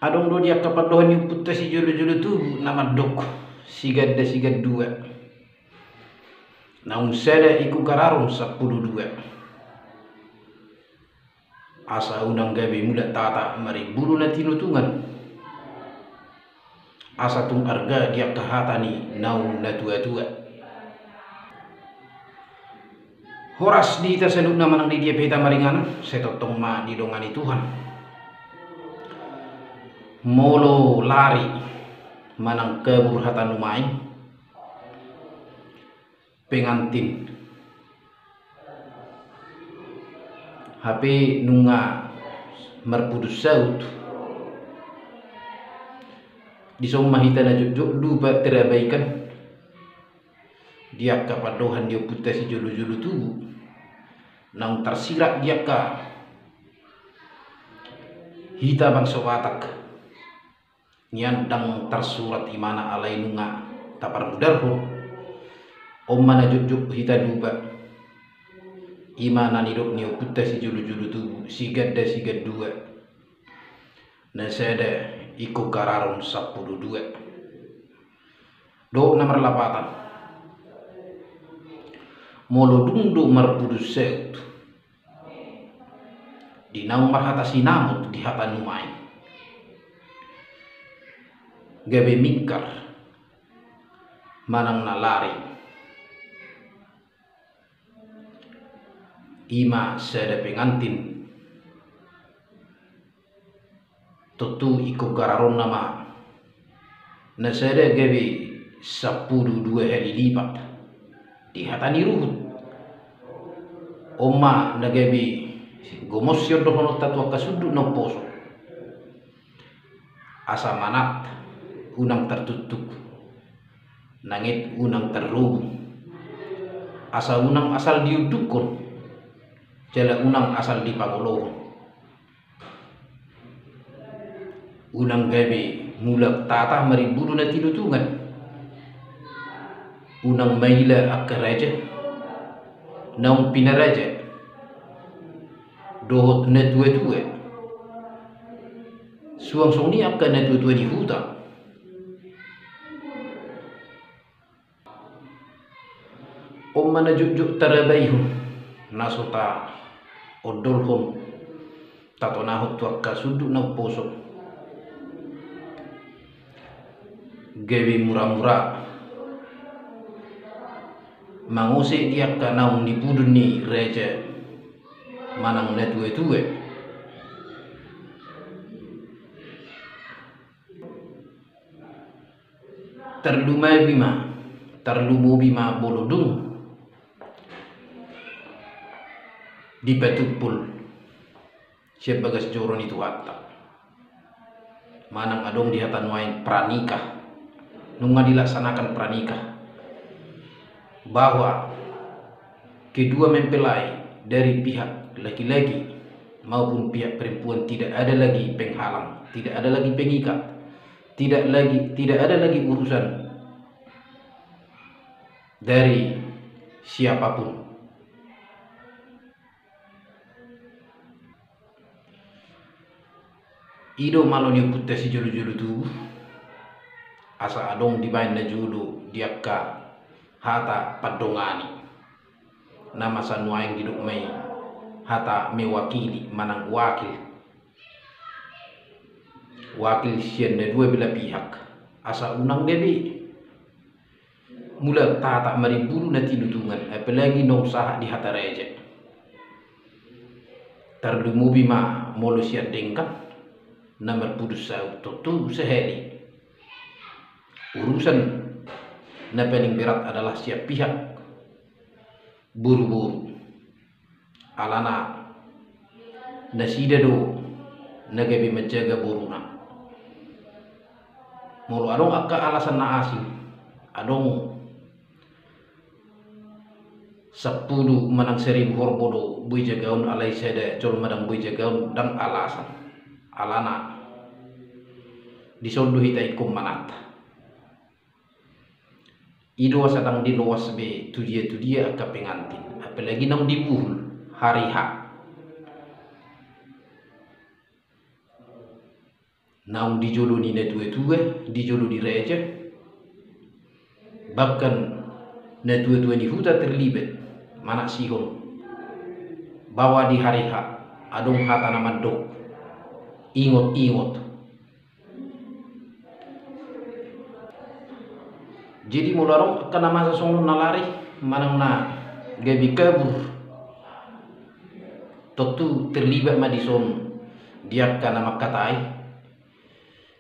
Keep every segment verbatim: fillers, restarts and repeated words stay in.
Adong do di angka pandohan ni ompunta sijolo-jolo tubu na mandok siganda sigandua, naung sada ingkon gararon sampulu dua. Asa unang gabe mulak tata marimbulu na tinutungan. Asa tung arga di angka hata ni naung na tua-tua. Horas di hita saluhutna manang di dia pe hita maringanan, sai tongtong ma didongani Tuhan. Molo lari manang kabur hata nuaeng, pengantin, hape nunga marpudun saut, dison ma hita na jotjot lupa terabaikan di angka pandohan ni ompunta sijolo-jolo tubu naung tarsirat di angka hita bangso Batak. Nian ndang tarsurat imana alai nunga taparmudarhon. On ma na jotjot hita lupa. Ima na nidok ni ompunta sijolo-jolo tubu, siganda sigandua, na sada ingkon gararon sampulu dua. Dohot na marlapatan, molo dung do marpudun saut di naung marhata sinamot di hata nuaeng, gabe mingkar manang na lari, ima sada pengantin, tontu ingkon gararonna ma na sada gabe sampulu dua hali lipat di hata ni ruhut. On ma na gabe gomos sian dohononta tu angka sundut na umposo. Asa manat unang tartuktuk, nanget unang tarrobung. Asa unang asal diundukkon, jala unang asal dipangolohon. Unang gabe mulak tata marimbulu na tinutungan. Unang maila angka raja naung pinaraja dohot na tua-tua. Suang songon i angka na tua-tua ni huta. On ma na jotjot tarabaihon, na so taondolhon, tatonahon tu angka sundut na umposo. Gabe mura-mura mangose di angka naung nipudun ni raja manang na tua-tua. Tarlumobi ma, tarlumobi ma molo dung dipatumpul sian bagas joro ni Tuhanta. Manang adong di hata nuaeng pranikah, nunga dilaksanakan pranikah, bahwa kedua mempelai dari pihak laki-laki maupun pihak perempuan tidak ada lagi penghalang, tidak ada lagi pengikat, tidak lagi, tidak ada lagi urusan dari siapapun. I do malo ni ompunta sijolo-jolo tubu, asa adong dibaen na jolo di angka hata pandongani. Na masa nuaeng didok ma i hata mewakili manang wakil. Wakil sian na dua belah pihak. Asa unang gabe mulak tata marimbulu na tinutungan, apalagi naung sahat di hata raja. Tarlumobi ma molo sian denggan na marpudun saut, tontu sahali. Urusan na paling berat adalah sian pihak boru-boru. Alana nasida do na gabe manjaga boruna. Molo adong angka alasan na asing, adong sampulu manang saribu horbo do boi jagaon, alai sada jolma ndang boi jagaon, ndang alasan. Alana dison do hita ingkon manat. I do asa ndang diloas be tu dia-tu dia angka pengantin, apalagi naung dibuhul hari H. naung di jolo ni natuatua, di jolo ni raja, bahkan natuatua ni huta terlibat manaksihon bahwa di hari H adong hata na mandok, ingot-ingot. Jadi molo adong angka na masa songon na lari manang na gabe kabur, tontu terlibat ma dison di angka na mangkatai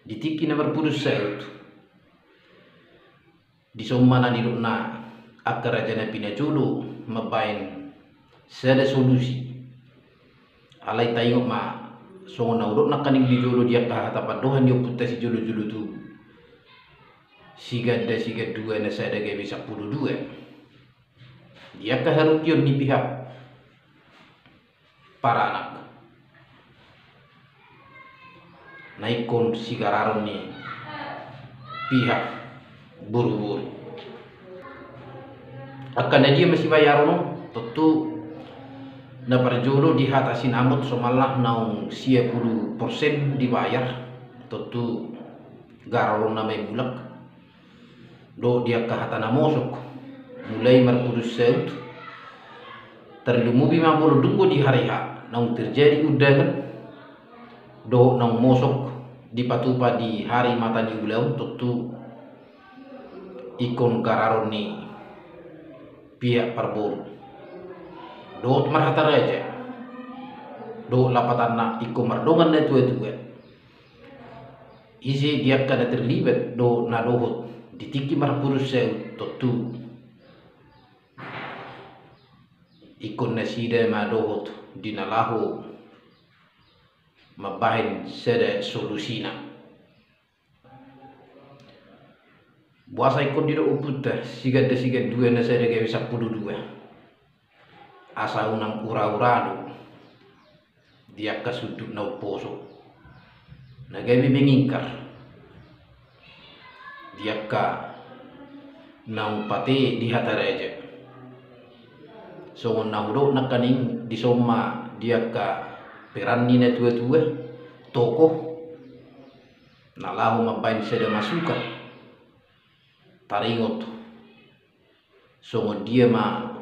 di tingki na marpudun saut. Dison ma na nidokna angka raja na pinajolo mambahen sada solusi. Alai taingot ma songon na hudok nangkaning di jolo di angka hata pandohan ni ompunta sijolojolo tubu, Siganda Sigandua na sada gabe sampulu dua. Di angka harugion ni pihak paranak na ingkon sigararon ni pihak boruboru. Angka na dia masibayaron on, tontu na parjolo di hata sinamot somalna naung sia pulu persen dibayar, tontu gararonna ma i mulak. Dohot di angka hata na mosok, mulai marpudun saut, tarlumobi ma molo dung do di hari H naung terjadi undangan, dohot naung mosok dipatupa di hari mata ni ulaon, tontu ingkon gararon ni pihak parboru. Dohot marhata raja, dohot lapatanna ingkon mardongan natuatua. Ise di angka na terlibat dohot na dohot di tingki marpudun saut, tontu ingkon nasida ma dohot di na laho mambahen sada solusina. Boasa ingkon didok ompunta Siganda Sigandua na sada gabe sampulu dua? Asa unang ura-ura do di angka sundut na umposo na gabe mengingkar di angka naung pate di hata raja. Songon na hudok nangkaning, dison ma di angka peran ni natuatua, tokoh na laho mambahen sada masukan, taringot songon dia ma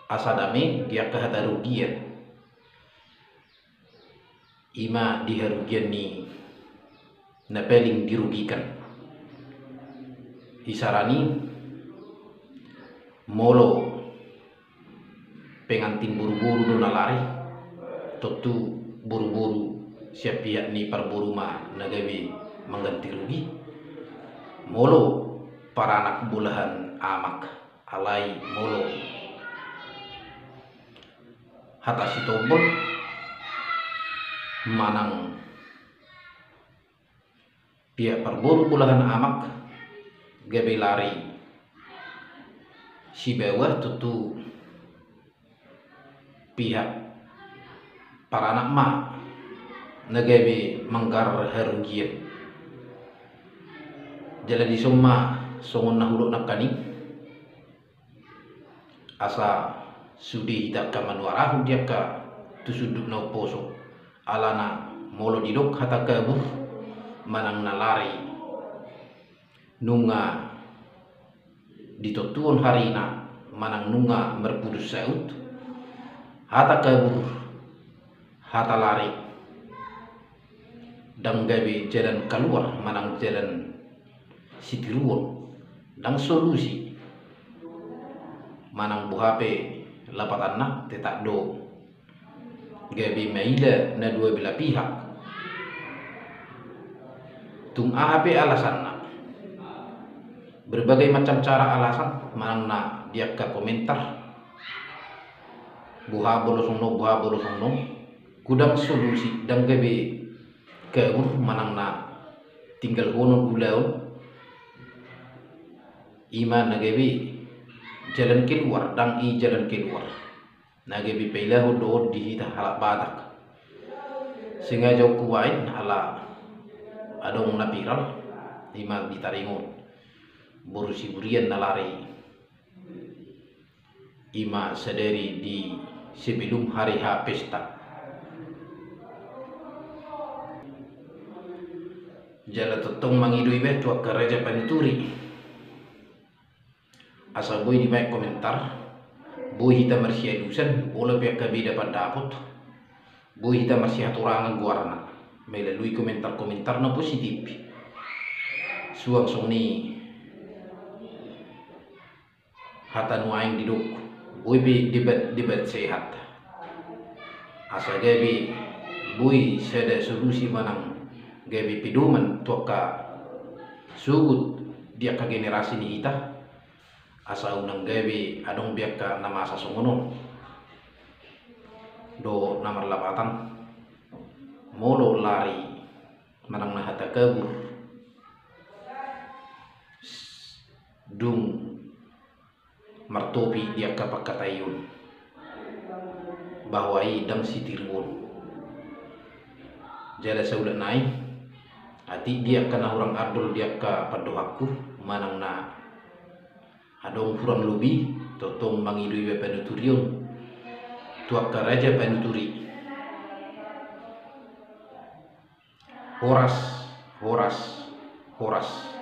asa dame di angka hata harugian. I ma di harugian ni na paling dirugikan. Isarana i, molo pengantin boruboru do na lari, tontu boruboru sian pihak ni parboru ma na gabe mangganti rugi. Molo paranak bolahan amak, alai molo hata sitombol manang pihak parboru bolahan amak gabe lari sibawa, tontu pihak paranak ma na gabe manggarar harugian. Jala dison ma songon na hudok nangkaning, asa sude hita angka manuarahon di angka tu sundut na umposo. Alana molo didok hata kabur manang na lari, nunga ditontuhon harina manang nunga marpudun saut, hata kabur, hata lari, ndang gabe jalan kaluar manang jalan sitiruon, ndang solusi. Manang boha pe lapatanna, tetap do gabe maila na dua belah pihak. Tung aha pe alasanna, berbagai macam cara alasan manang na di angka komentar, boha molo songon on, boha molo songon on, hudang solusi, ndang gabe kabur manang na tinggalhonon ulaon. I ma na gabe jalan keluar, ndang i jalan keluar na gabe pailahon dohot di hita halak Batak. Sengaja hubaen ala adong na viral, i ma ditaringot boru Siburian na lari, i ma sadari di sebelum hari H pesta. Jala tongtong mangido iba tu angka raja panuturi. Asa boi dibaen komentar, boi hita marsialusan, pola pe angka beda pandapot, boi hita marsihatorangan goarna, melalui komentar-komentar na positif. Suang songon i hata nuaeng didok, boi pe debat-debat sehat. Asa gabe boi sada solusi manang gabe pedoman tu angka sogot di angka generasi ni hita. Asa unang gabe adong be angka na masa songon on dohot na marlapatan, molo lari manang na hata kabur, dung martopi di angka pangkataion, bahwa i ndang sitiruon. Jala saulak nai, atik di angka na hurang andol di angka pandohanku, manang na adong hurang lobi, tongtong mangido iba panuturion tu angka raja panuturi. Horas, horas, horas.